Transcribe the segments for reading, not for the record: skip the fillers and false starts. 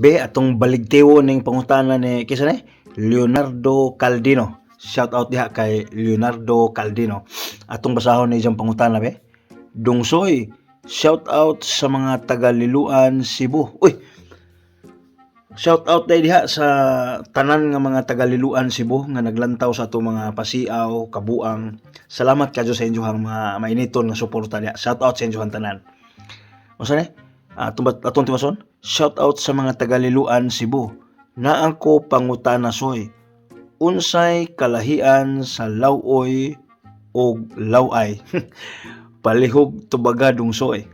Be, atong baligtiwo ning pangutana ni kinsa ni Leonardo Caldino. Shout out diha kay Leonardo Caldino. Atong basahon ni iyang pangutana, be. Dungsoy, shout out sa mga taga Liloan, Cebu. Uy. Shout out day diha sa tanan nga mga taga Liloan, Cebu nga naglantaw sa atong mga pasiaw, kabuang. Salamat kadyo sa inyohang mga mainiton nga suporta diha. Shout out sa inyohang tanan. Unsa ni? Atong tiwason? Shout out sa mga taga Liloan, Cebu. Naa ko pangutana, soy. Unsay kalahian sa lawoy og laway? Palihog tubaga, Dungsoy.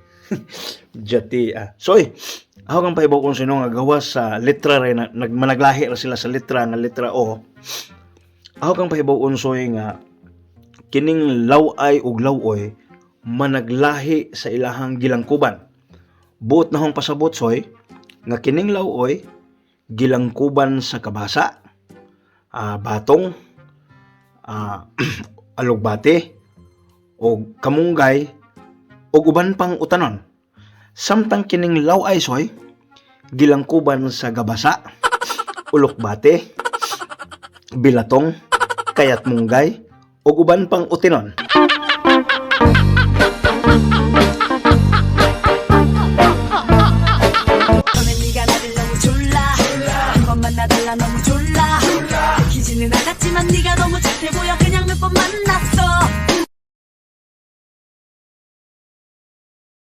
Jati ah. Soy, ako kang pahibaw kung sino nga gawas sa letra rin na, nagmanaglahi ra sila sa letra nga letra O. Ako kang pahibaw unsoy nga kining laway ug lawoy managlahi sa ilahang gilangkuban. Buot na hong pasabot, soy, nga kining lawoy gilangkuban sa kabasa, batong, alugbate, o kamunggay, o uban pang utanon. Samtang kining laway, soy, gilangkuban sa gabasa, ulukbate, bilatong, kayat munggay, o uban pang utinon. 처음엔 네가 나를 너무 졸라 한 번 만나달라 너무 졸라 들키지는 않았지만 네가 너무 착해 보여 그냥 몇 번 만나